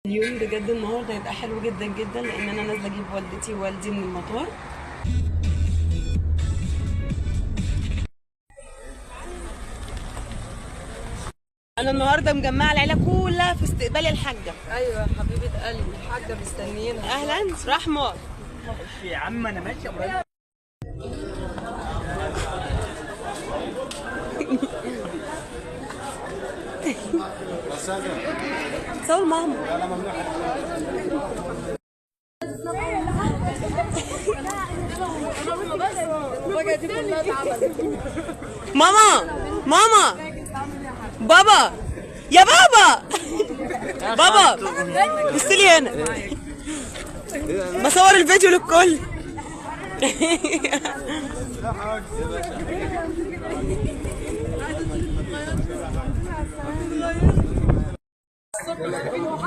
اليوم بجد النهارده هيبقى حلو جدا جدا، لان انا نازله اجيب والدتي ووالدي من المطار. انا النهارده مجمعة العيلة كلها في استقبال الحاجة. ايوه حبيبه قلبي، الحاجة مستنيينها. اهلا رحمه. يا عم انا ماشي قريب. صور ماما. ماما ماما بابا يا بابا بابا بص لي هنا، بصور الفيديو للكل.